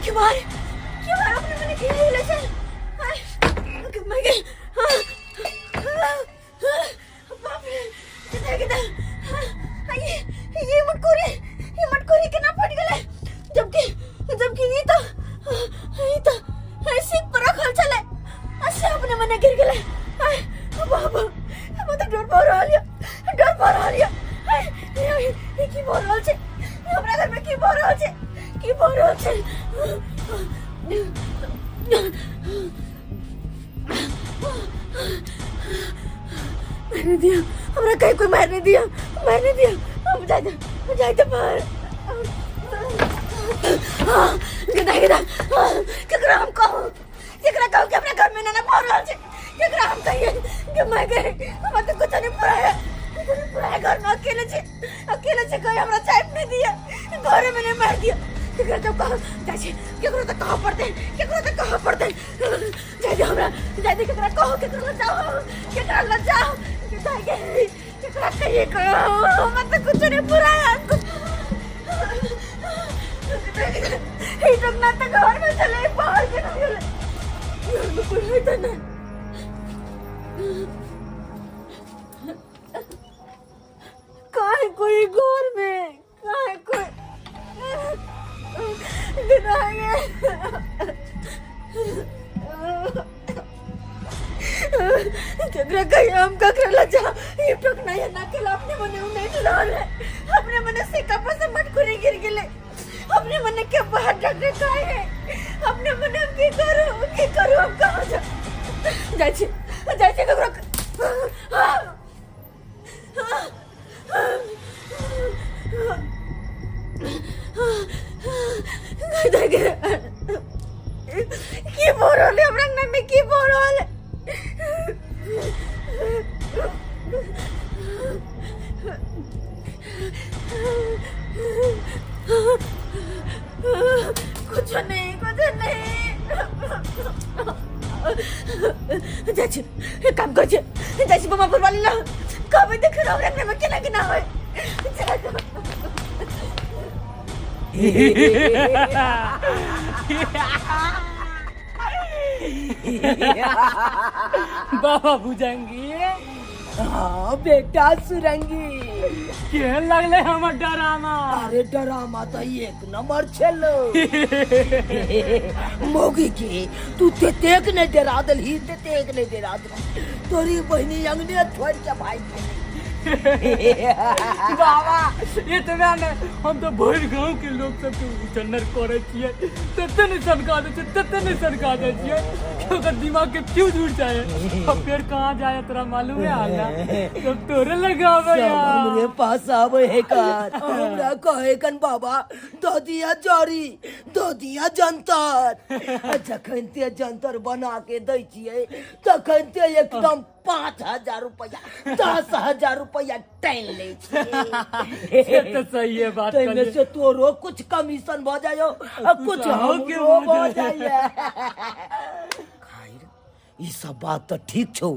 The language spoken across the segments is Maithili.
केवाड़ केवाड़ अपने मने घेरे गेलै छै बाप रे किधर किधर ये मटकोरी, ये मटकोरी केना फट गेलै? जबकि जबकि ई तो ऐसे पर रखल छलै, ऐसे अपने मने गिर गेलै। बाबा, हम तऽ डर भऽ रहल यऽ, डर भऽ रहल यऽ। ई की भऽ रहल छै हमरा घर में? की भऽ रहल छै? की भऽ रहल छै? मारने दिया हमरा, कहीं कोई मारने दिया, मारने दिया। हम जाते, जाते बाहर। गिदा गिदा, केकरा हम कहूँ? केकरा कहूँ कि अपना घर में ना भऽ रहल छै? केकरा हम कहिए कि मैं गए? हमरा तो कुछ नहीं पूरा है, कुछ नहीं पूरा है। घर में अकेले छे, अकेले छे, कोई हमरा चाय नहीं दिया, घरे में नहीं मार दिया। केकरा तो कहो जाइ छी, केकरो तो कहो पड़ते, केकरो तो कहो पड़ते। जाय दे हमरा, जाय दे। केकरा कहो? केकरो लग जाओ, केकरा लग जाओ? जाय के केकरा कहिए? कहो, हमरा तो कुछ नहीं पूरा है। कुछ ई लोग ना तो घर में चले, बाहर के ना चले। घर में कोई है तो नहीं। कहाँ कोई घर में? कहाँ कोई? केकरा कहिए हम? ककरा लजा? ये टोक नहीं है ना केला अपने मने उ नहीं रहल है। अपने मने सिक्का पर से मटकुरी गिर गेले, अपने मने के बाहर डॉक्टर काहे है। अपने मने हम की करू, की करू? हम कहाँ जा जाइ छी, जाइ छी ककरो। की भऽ रहल है हमरा अंगना में? की भऽ रहल है? कुछ नहीं, कुछ नहीं। जाइ छी, एक काम कर छी, जाइ छी बमा वाली लग, कहबै देख हमरा अंगना में केना केना होय। जा जा। बाबा भुजंगी। हाँ बेटा सुरंगी। केहन लगले हमर डरामा? अरे डरामा तो एक नंबर छलो। मोगी के तू तेतेक ने डरा दलही, तेतेक ने डरा दलही, तोरी बहिनी अंगने छोड़ के भाग गेली। बाबा, एतबे ने, हम तो भरि गांव के लोग सबके उचन्नर करे छियै। तते ने सनका दै छियै, तते ने सनका दै छियै कि ओकर दिमाग के फ्यूज उड़ जाए। अब फिर कहाँ जाए तोरा मालूम है? आगा सब तोरे लगावे। सब हमरे पास आवे है कार, हमरा कहे कन बाबा दऽ दिया जड़ी, दऽ दिया जंतर। आ जखन ते जंतर बना के दै छियै तखन ते एकदम 5,000 रुपया, 10,000 रुपया टाइन लै छियै। से तो सही है बात। ताहिमे कहलियै। से तोरो कुछ कमीशन भऽ जायो आ कुछ अहूँ के हमरो भऽ भऽ जाइए। खैर, ई सब बात तऽ ठीक छौ,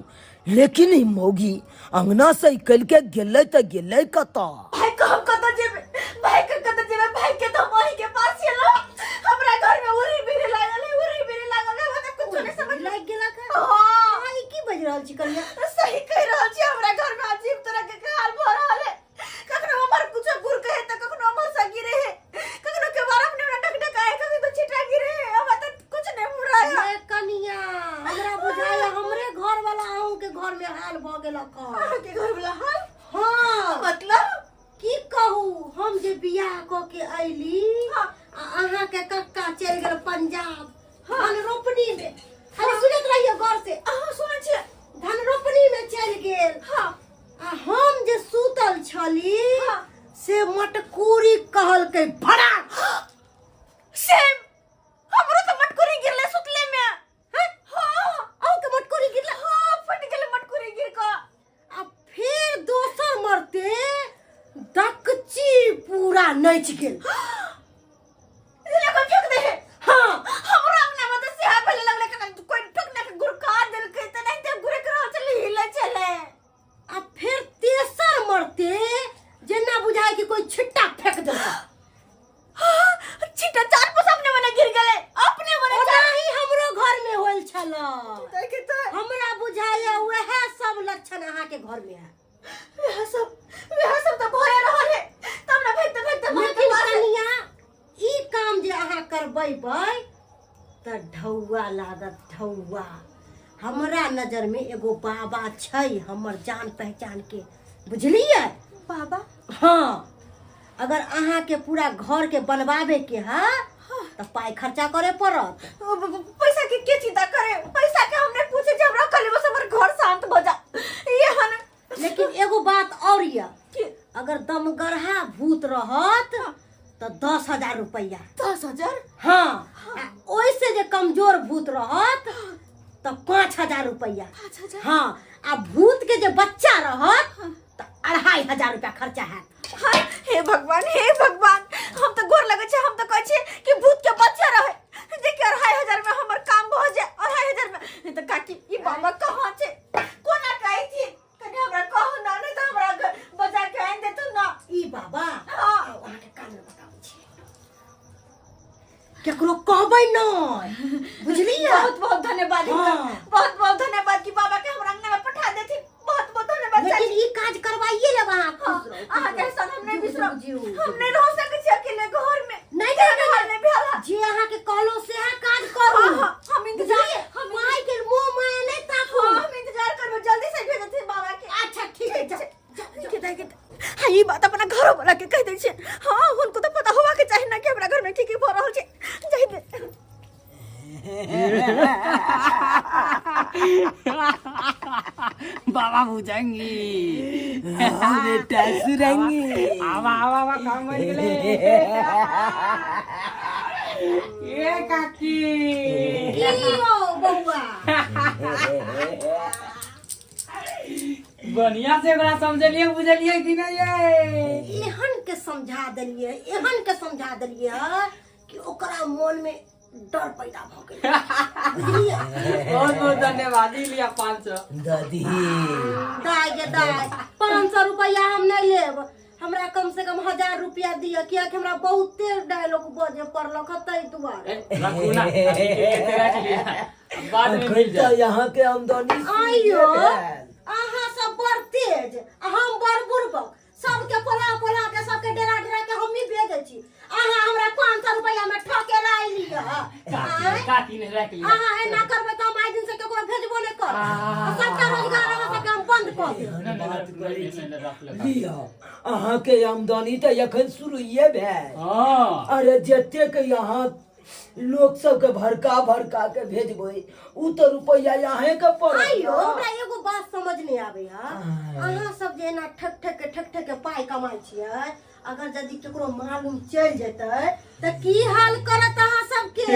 लेकिन ई मौगी अंगना से निकलि के गेलै तऽ गेलै कतऽ? भाई के हम कतऽ जेबै? भाई के कतऽ जेबै? भाई के तो हम वही के पास छलौ। हमरा घर में उरी बिरी लागल है, उरी बिरी लागल है। हमरा कुछ नहीं समझ लागि गेलक हँ? हाँ। अहाँ ई की बाजि रहल छी कनिया? सही कह रहल छी। हमरा घर में अजीब तरह के हाल भऽ रहल है। कखनो हमर कुछो गुर कहे तऽ कखनो हमर सा गिरे है, कखनो के बार अपने हमरा डक डक आए, कभी तो छिटा गिरे है। हमरा तऽ कुछ नहीं बुरा है। ये कनिया, हमरा बुझाइए हमरे घर वाला अहूँ के घर में हाल भऽ गेलक हँ। अहाँके घर वाला हाल? हाँ। मतलब? की कहू, हम जे बियाह कऽ के अयली आ अहाँके कक्का चलि गेल पंजाब धान रोपनी में। खाली सुनैत रहियौ गौर से। अहाँ सुनै छियै। धान रोपनी में चलि गेल आ हम जे सुतल छली से मटकूरी कहलकै भड़ा। सेम, हमरो तो मटकुरी गिरले सुतले में। हैं? हाँ। अहूँ के मटकूरी गिरले? हाँ, फट गेले मटकुरी गिर कऽ। आ फिर दोसर मरते दकची पूरा नचि गेल। जेना कोई फेंक दे है। हाँ। हमरा अंगना में तो सिहा फैले लगले कि कोई फेंक ना के गुरका देलकै त नहीं ते गुरक रहल छलै, हिले छलै। आ फेर तेसर मरते जेना बुझाय कि कोई छिट्टा फेंक देलकै। हाँ, छिट्टा चार पस अपने मने गिर गेलै, अपने मने चार। ओनाही हमरो घर में होल छल। देखे त हमरा बुझाय वएह सब लक्षण अहाँ के घर में है। वएह सब त भए रहल है, तब ना भागते भागते मार के लेकिन पास है। कनिया, ई काम जे अहाँ करबेबै तऽ ढौआ लागत, ढौआ। हमरा नजर में एगो बाबा छै हमर जान पहचान के, बुझलियै? बाबा? हाँ, अगर अहाँ के पूरा घर के बनवाबे के है तऽ पाइ खर्चा करे पड़त। ओ, पैसा के चिंता करे, पैसा के हमने पूछे जे हमरा खाली बस हमर घर शांत भ जा, ये हन। लेकिन एगो बात और ये की? अगर दमगरहा भूत रहत तऽ 10,000 रुपैआ। 10,000? हाँ, आ ओहिसे जे कमजोर भूत रहत तऽ 5,000 रुपैआ। 5,000? हाँ, आ भूत के जे बच्चा रहत तऽ 2,500 रुपया खर्चा हैत। हाय, हे भगवान, हे भगवान, हम तऽ गोर लगै छै। हम तऽ कहै छियै कि भूत के बच्चा रहे जे कि 2,500 में हमर काम भऽ जाए, 2,500 में। नहीं तऽ काकी, ई बाबा कहाँ छै, कोना कहै छी, कनि हमरा कहू ना, नहीं तऽ हमरा बजा के आनि देतू ना। ई बाबा? हाँ। आउ, अहाँके कान में बताबै छी, केकरो कहबै नहि, बुझलियै? बहुत बहुत धन्यवाद हिनकर। हाँ। बहुत बहुत धन्यवाद कि बाबा के हमरा अंगना में पठा देथिन। बहुत बहुत धन्यवाद लेकिन चाची। ई काज करवाइए लेब अहाँ। हाँ, खुश रहू, अहाँ के खुश एहसान हम नहीं रहू। बिसरब। जीउ, जीउ, हम नहीं रह सकै छी अकेले घर में। नहीं, केहन नहीं, हाल नहीं भेल है। जे अहाँ के कहलो सेहा काज करू। हाँ, हाँ, हम इंतजार बुझलियै? हम माय के मोह माया नहीं ताकू। हाँ, हम इंतजार करबो, जल्दी से भेजथिन बाबा के। अच्छा ठीक है, जा, जा, जा। के दाई के हाँ, ई बात अपना घरो वाला के कह दै छियै। हाँ, हुनको तऽ पता होबा के चाही ना कि हमरा घर में की की भऽ रहल छै। जाहि दे। बाबा बुझाएंगी। हाँ बेटा सुरंगी। आवा आवा आवा, काम बन गेलै। ए काकी। की यौ बौआ? बढ़िया से ओकरा समझलिए बुझलिए कि नहीं ये? एहन के समझा देलिए, एहन के समझा देलिए कि ओकरा मन में डर पैदा भ गेल, बुझलिए? बहुत बहुत धन्यवाद, ई लिया 500। दादी। दाय गे दाय, 500 रुपया हम नहीं लेब, हमरा कम से कम 1000 रुपया दिअ, कियाकि हमरा बहुते डायलॉग बजे पड़लक हँ, ताहि दुआरे। ए, रखू ना, अभी के लिए रख लिया, बाद में अखन मिल तऽ जाए। यहाँ के आमदनी आइयो शुरुए भेल। अहाँ सब बड़ तेज आ हम बड़ बुड़बक। सबके पोला पोला के, सबके डरा डरा के हमही भेजै छी, अहाँ हमरा 500 रुपया में ठके ला अइली हँ। काकी, काकी ने रख लिया। अहाँ एना करबै तऽ हम आइ दिन से केकरो भेजबो नहि करब आ सबटा रोजगार अहाँ सबके हम बंद कऽ देब। नहीं, नहीं, नहीं, नहीं, नहीं, रख ले। लिअ, अहाँके आमदनी तऽ एखन शुरुए भेल। हाँ। अरे जतेक यहाँ लोक सबके भड़का भड़का के भेजबै, उ तऽ रुपैआ अहें के पड़त। आइयो ना। हमरा एगो बात समझ नहीं आबै है, अहाँ सब जे एना ठक ठक के ठक ठक के पाइ कमाइ छियै, अगर यदि केकरो मालूम चलि जेतै तऽ की हाल करत अहाँ सबके?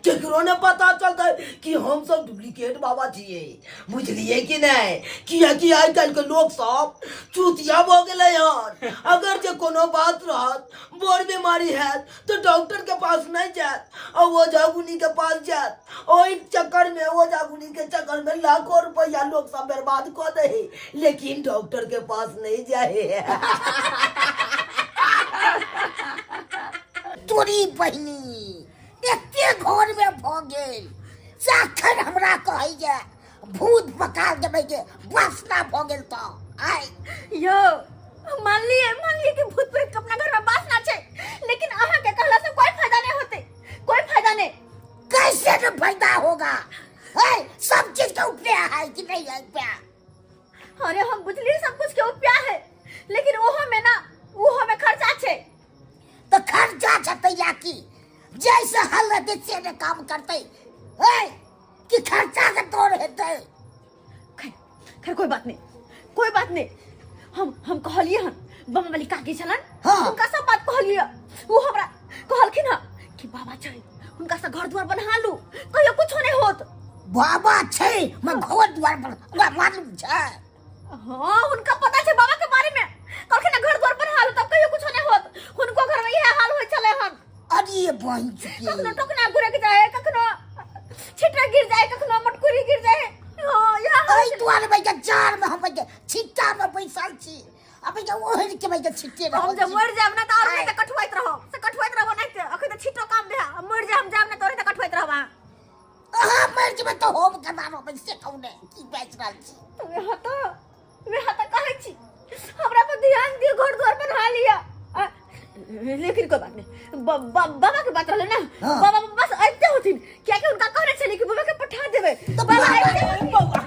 केकरो ने पता चलतै कि हम सब डुप्लीकेट बाबा छियै, बुझलियै कि नहि? कियाकि आइ काल्हि के लोक सब चूतिया भऽ गेलै हन। अगर जे कोनो बात रहत, बड़ बीमारी हैत तऽ डॉक्टर के पास नहि जायत आ ओझा गुनी के पास जायत। ओहि चक्कर में, ओझा गुनी के चक्कर में लाखों रुपया लोग सब बर्बाद कऽ दे है, लेकिन डॉक्टर के पास नहीं जाए। तोरी बहिनी, एते घर में भ गेल से अखन हमरा कहै जे भूत पका देबै जे वासना भ गेल तऽ आइ। यो, मानलिए कि भूत प्रेत के अपना घर में बास ना छै, लेकिन अहाँ के कहला से कोई फायदा नहीं होते, कोई फायदा नहीं। कैसे न फायदा होगा है? सब चीज के उपाय है कि नहीं है उपाय? अरे हम बुझलिए सब कुछ के उपाय है, लेकिन ओहो में ना, ओहो में खर्चा छै। तो खर्चा छै तैया की जैसे हल रहते से ने काम करते है कि खर्चा के तोड़ हेतै। खैर खैर, कोई बात नहीं, कोई बात नहीं। हम कहलिए हन, बम वाली काकी छलन। हाँ। हुनका सब बात कहलिए, वो हमरा कहलखिन हन कि बाबा छै, हुनका से घर द्वार बना लू, कहियो कुछो नहीं होत। बाबा छै मैं घर द्वार पर ओकरा मालूम छै। हाँ, उनका पता छै बाबा के बारे में। कहलखिन ना घर द्वार पर हाल तब कहियो कुछ नहीं होत। हुनको घर में इहे हाल होय छले हन। अरे बहिन चुकी कखनो टोकना घुरक जाए, कखनो छिटरा गिर जाए, कखनो मटकुरी गिर जाए। हाँ, इहे हाल एहि दुआरे भाई के जाड़ में हम भाई के छिट्टा में बैसल छी आ भाई के ओढ़ के भाई के छिट्टे हम रहल जब छी। मर जाब ना त और नहीं त कठुआइत रहब, से कठुआइत रहब नहीं त अखन त छिटो काम दे। मर जाब हम जाब ना तोरे त कठुआइत रहब अहाँ। अहाँ मरि जेबै तऽ हम केना रहबै से कहू ने, की बाजि रहल छी? वएह तऽ, वएह तऽ कहै छी, हमरा पर ध्यान दियौ, घर द्वार बना लिअ। लेकिन कोई बात नहीं, बाबा के बात रहले ना। हाँ। बाबा बस अबिते होथिन, कियाकि हुनका कहने छलियै कि बाबा के पठा देबै। तऽ बाबा बाबा अबिते होथिन। बौआ,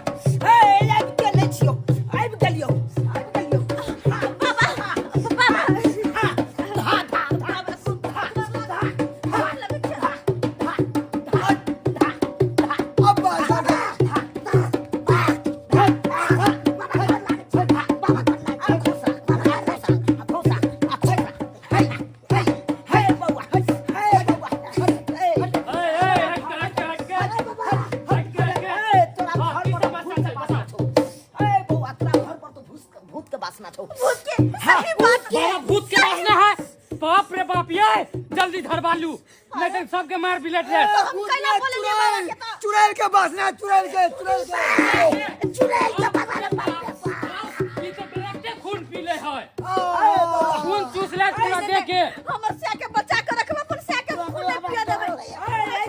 हे, आबि गेलै छियौ, आबि गेलियौ, आबि गेलियौ। बाबा, बाबा, धा धा धा धा गोर लगै छै। अब्बा साहब। ए ए हट हट हट हट हट हट। हाँ, की समस्या छै बता। भूत के वासना छौ। भूत के सही बात। बाबा, भूत के वासना है? बाप रे बाप, ये जल्दी धरवा लू, नहीं तो सबके मार बिलट जाए। हम कैला बोललियै बाबा के तऽ? चुड़ैल के बासना, चुड़ैल के, चुड़ैल के। चुड़ैल के बाबा रे बाप रे बाप। ई तो डायरेक्टे खून पी ले है, खून चूस ले पूरा दे के। हमर सिया के बचा के रखब, अपन सिया के खून नहीं पिया देबै।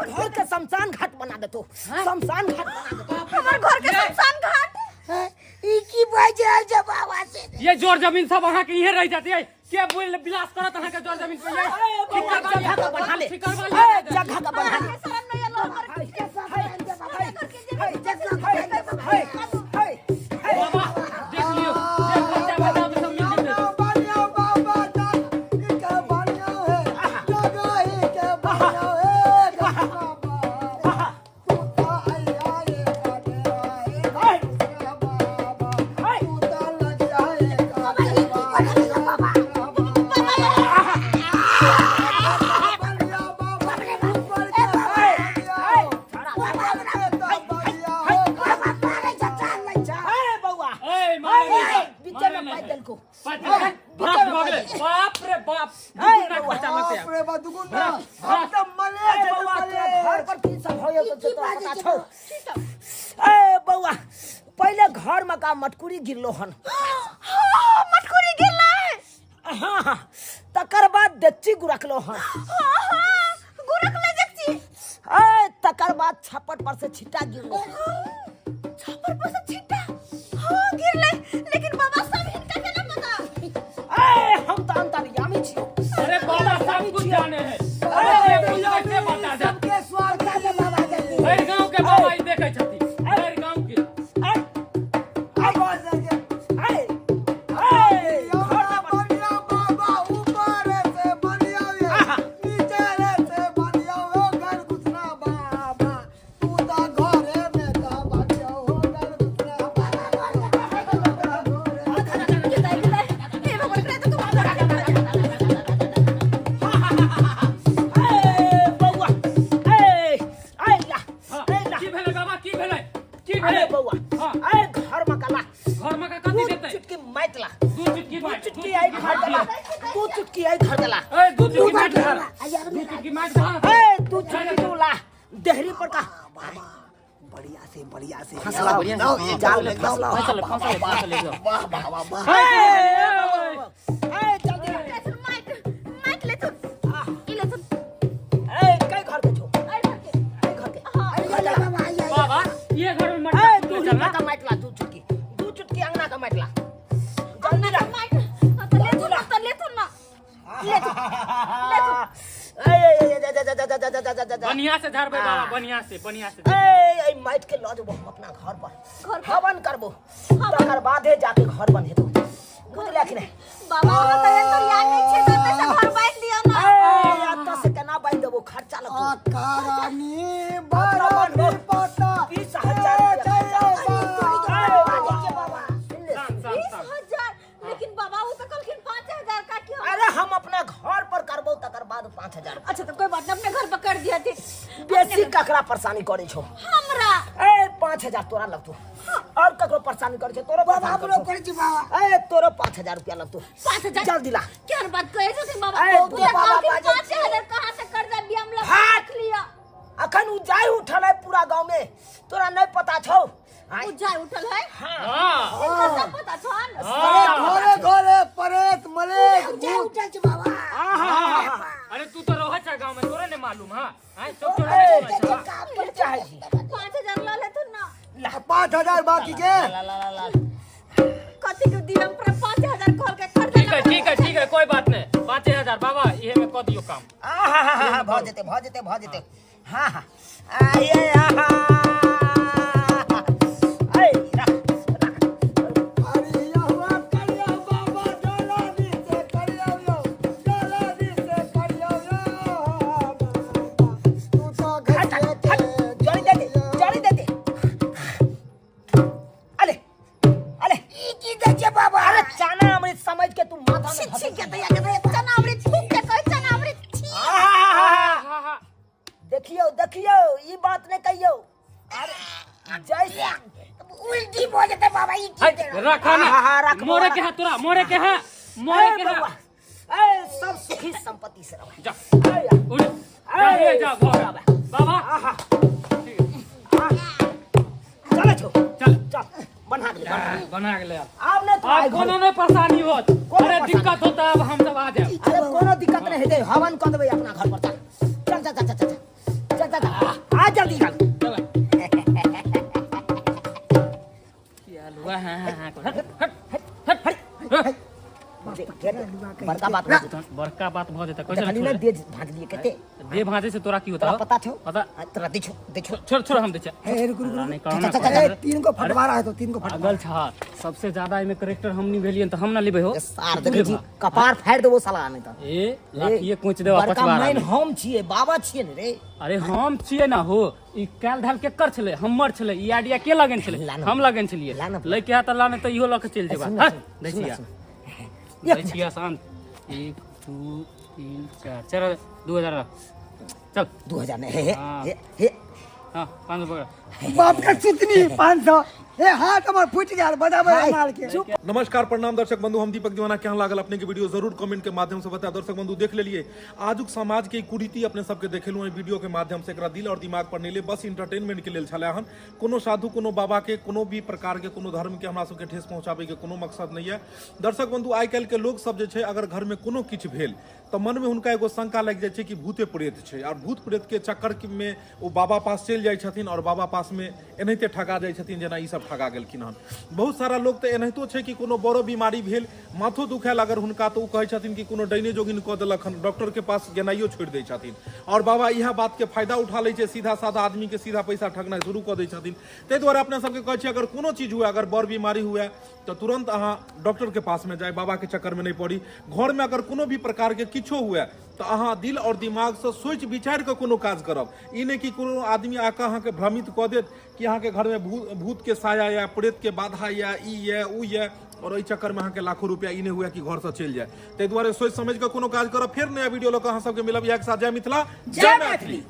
घर के शमशान घाट बना देतो, शमशान घाट बना देतो। हमर घर के शमशान घाट? ई की बाजि रहल छै बाबा से? ये जोर जमीन सब अहाँ के इहे रह जाती है के बोल विलास करत अहाँ के जोर जमीन पे ये जगह का बढ़ा ले, ठिकर वाली ए, जगह का बढ़ा ले। अहाँके शरण में एलहुँ, हमर अपना घर के जे बाबा देख लियो, जे खर्चा बताओ तो सब मिल जेतै। बढ़िया बाबा, जान के बढ़िया है, जगह ही के बढ़िया है। बाबा तू तो आया रे काटे आए बाबा, तू तो लग जाए काटे बाबा। बढ़िया बाबा, ऊपर के बढ़िया हो, ऊपर के तो बढ़िया हो। ए बौआ, ए मारे नहीं, बीचे में मारे पाइ नहीं। देलको। पाइ देलकै? बाप रे बाप रे, बाप रे बाप, दुगुना खर्चा लगतै। बाप रे बाप, दुगुना। हम तो मले ए छै, बौआ, मले। तोरा घर पर की सब होय की तो तोरा बाजै पता छै छौ? ए बौआ, पहिले घर में का मटकुरी गिरलो हन। हाँ, मटकुरी गिरलै। हाँ हाँ, तकर बाद डेकची गुरकलो हन। हाँ हाँ, गुरकलै डेकची। ए तकर बाद छप्पर पर से छिट्टा गिरलो। छप्पर पर से छिट्टा, हाँ गिरलै, लेकिन बाबा सब हिनका केना पता? ए हम तो अंतर्यामी छियो। अरे बाबा सब कुछ जाने है। अरे जे बुझबै से बता दे। सबके स्वार्थ। भरि गाँव के बाबा ई देखै छथिन, भरि गाँव के। ए अब्बा साहब। ए ए बढ़िया बढ़िया बाबा, ऊपर से बढ़िया ये, नीचे रे से बढ़िया हो, घर घुसना बाबा, तू तो घरे में तो बढ़िया हो, घर घुसना बाबा, तू तो घरे। गिरलै गिरलै, हे भगवान, करे तो ए बौआ, ए ए ला, हाँ, ए ला। की भेलै बाबा, की भेलै, की अरे भेलै? बौआ, हाँ। ए घर में कला घर में का कथी दू देतै? चुटकी माटि ला। दू चुटकी दू माटि, दू चुटकी आई चुटकी घर माटि देला, दिअ। दू चुटकी आई घर देला। ए दू चुटकी माटि धर, दू चुटकी माटि धर। ए दू चुटकी तू ला देहरी पर का। बाबा बढ़िया से, बढ़िया से फंसला, जाल में फंसला। फंसल फंसल फंसल एकदम। वाह वाह वाह वाह। ए ए जल्दी ला। लेथुन माइक, माइक लेथुन, ई लेथुन। ए कई घर के छो? एहि घर के। ए घर के। हाँ। ए घर देला। बाबा आइए। बाबा ये घर में मटका ए चुटकी दू चलना। का माटि ला, दू चुटकी, दू चुटकी अंगना का माटि ला, जल्दी ला। माइक, हाँ, तऽ लेथुन ना, तऽ लेथुन ना, लेथुन लेथुन। ए ए ए जा जा जा जा जा जा जा जा। बढ़िया से धरबै बाबा, बढ़िया से, बढ़िया से। ए ए माटि के लऽ जेबो हम अपना घर पर। घर पर? हवन करबो, तकर बादे जाके घर बनेतो, बुझलियै कि नहि? बाबा, अहाँ तऽ अंतर्यामी छियै, तऽ एतऽ से घर बान्हि दियौ ना। ए एतऽ से केना बान्हि देबो, खर्चा लगतौ। करानी बड़ा पता 20,000 रुपया खर्चा। अरे बाजै छै बाबा। सुन ले। शांत शांत बीस शांत। हजार? लेकिन बाबा, वो तो कहलखिन 5,000 का क्यों? अरे हम अपना घर पर करबो तकर बाद 5,000। अच्छा, तो कोई बात नहीं, अपने घर पर कर दिया थे। बेसी ककरा परेशानी करे छौ? हमरा। ए 5000 तोरा लगतो और ककरो परेशान कर छे तोरो बाबा परेशान हमरो कर करै छी बाबा ए तोरो 5000 रुपया लगतो 5000? जल्दी ला केहन बात कहै छथिन बाबा ए, ओ बाबा कहलखिन बाजै 5000 कहाँ से कर्जा भी हम लोग हाथ। रख लिया अखन उ जाय उठल है पूरा गांव में तोरा नहीं पता छौ आँय? उ जाय उठल है हाँ हिनका सब पता छन अरे घरे घरे परेत मलेत जाय भूत उठल छी बाबा अरे तू तो रह छा गांव में तोरे ने मालूम हां आय सब ए, तोरे ने जे काम की चाहे छी 5000 लऽ लेथुन ना 5000 बाकी के ला ला ला ला कथी के दियम पर 5000 कहल के कर्जा ठीक है ठीक है ठीक है कोई बात नहीं 5000 बाबा इहे में क दियो काम आहा भ जेतै भ जेतै भ जेतै हाँ हाँ आये आहा ऐ रख रख करिया हुआ करिया बाबा डोला दी से करिया यो डोला दी से करिया यो बाबा तू तो घर हट हट हट जड़ी दे दे जड़ी दे दे अले अले ई की दै छै बाबा अरे चना अमृत समझ के तू माथा में छी घसे के दैया के दैया चना अमृत थूक के कहै चना अमृत छी आहा हाँ हाँ देखियो देखियो ई बात नहीं कहियो अरे जैसे उल्टी भऽ जेतै बाबा ई की हट देना रखा ना हाँ, हाँ, रख, मोरे रख। के है तोरा मोरे के है मोरे ए के है बउआ, ए सब सुखी संपत्ति से रहो जा ए, उठ जा ए, जा भऽ गेल। बाबा आहा ठीक है चले छो चल चल बन्हा गेलै बन्हा गेलै। बना गेलै आब आब नहि तू आब आइ कोनो घरे। नहीं परेशानी होत कोनो अरे परेशानी दिक्कत होता अब हम सब आ जाए अरे कोनो दिक्कत नहीं हेतै हवन कऽ देबै अपना घर पर चल चल चल चल चल चल चल चल चल आ जल्दी चल चल हुआ हाँ हाँ हाँ हट हट हट हट हट बड़का बात भऽ जेतौ बड़का बात भऽ जेतै कैसे देखली ने देह भाँजलियै कते दे भांजे से तोरा की होता तोरा पता छौ पता आ, तोरा दै छौ दै छौ छोड़ छोड़ हम दै छियै हे रुक रुक नहीं रुक करना चल, चल, चल, ए, तीन को फटवारा है तो तीन को फटवारा पागल छा सबसे ज्यादा एमे करेक्टर हमनी भेलियन तऽ हम ना लेबै हो ए, सार देखै छी कपार फाड़ि देबो साला नहि तऽ ए लाठिए कोच देबा बड़का पछवाड़ा मैन में। हम छियै बाबा छियै ने रे अरे हम छियै ना हो ई काल्हि धाल केकर छलै हमर छलै ई आइडिया के लगन छलै लाना। हम लगन छलियै लाना। लैके आ तऽ लाने तऽ इहो लऽ के चलि जेबा सुन ना, हट सुन, दै सुन ना, छियै सुन। दै छियै शांत 1 2 3 4 4 2000 चल 2000 नहि हे हे हाँ। हे हे हाँ 500 पकड़ बाप का सुतनी 500 हे हाथ हमर फूटि गेल बजाबै हाय, अनार के चुप नमस्कार प्रणाम दर्शक बंधु हम दीपक दीवाना केहन लागल अपने के वीडियो जरूर कमेंट के माध्यम से बताएब दर्शक बंधु देख लेलिए आजुक समाज के ई कुरीति अपने सबके देखेलहुँ एहि वीडियो के माध्यम से एकरा दिल और दिमाग पर नहीं ले बस इंटरटेनमेंट के लेल छलै हन कोनो साधु कोनो बाबा के कोनो भी प्रकार के कोनो धर्म के हमरा सबके ठेस पहुंचाबे के कोनो मकसद नहीं है दर्शक बंधु आइ काल्हि के लोग सब जे छै अगर घर में कोनो किछु भेल तऽ मन में हुनका एगो शंका लागि जाइ छै कि भूते प्रेत छै और भूत प्रेत के चक्कर में ओ बाबा पास चलि जाइ छथिन और बाबा पास में एनाहिते ठगा जाइ छथिन जेना ई सब ठगा गेलखिन हन बहुत सारा लोग तऽ एनाहितो छै कि कोनो बड़ो बीमारी भेल माथो दुखायल अगर हुनका तऽ ओ कहै छथिन कि कोनो डाइने जोगिन कऽ देलक हन डॉक्टर के पास गेनाइयो छोड़ि दै छथिन और बाबा इएह बात के फायदा उठा लै छै सीधा साधा आदमी के सीधा पैसा ठगनाइ शुरू कऽ दै छथिन ताहि दुआरे अपना सबके कहै छी अगर कोनो चीज हुए अगर बड़ बीमारी हुए तऽ तुरंत अहाँ डॉक्टर के पास में जाय बाबा के चक्कर में नहीं पड़ी घर में अगर कोनो भी प्रकार के किछो हुए तऽ अहाँ दिल और दिमाग से सोचि विचारि कऽ कोनो काज करब ई नहि कि कोनो आदमी आकऽ अहाँके भ्रमित कऽ देत कि अहाँके घरमे भूत भूतके साया यऽ प्रेतके बाधा यऽ ई यऽ ओ यऽ आओर एहि चक्करमे अहाँके लाखो रुपया ई नहि हुए कि घरसँ चलि जाय ताहि दुआरे सोचि समझि कऽ कोनो काज करब फेर नया वीडियो लऽ कऽ अहाँ सबके मिलब इएह के साथ जय मिथिला जय मैथिली।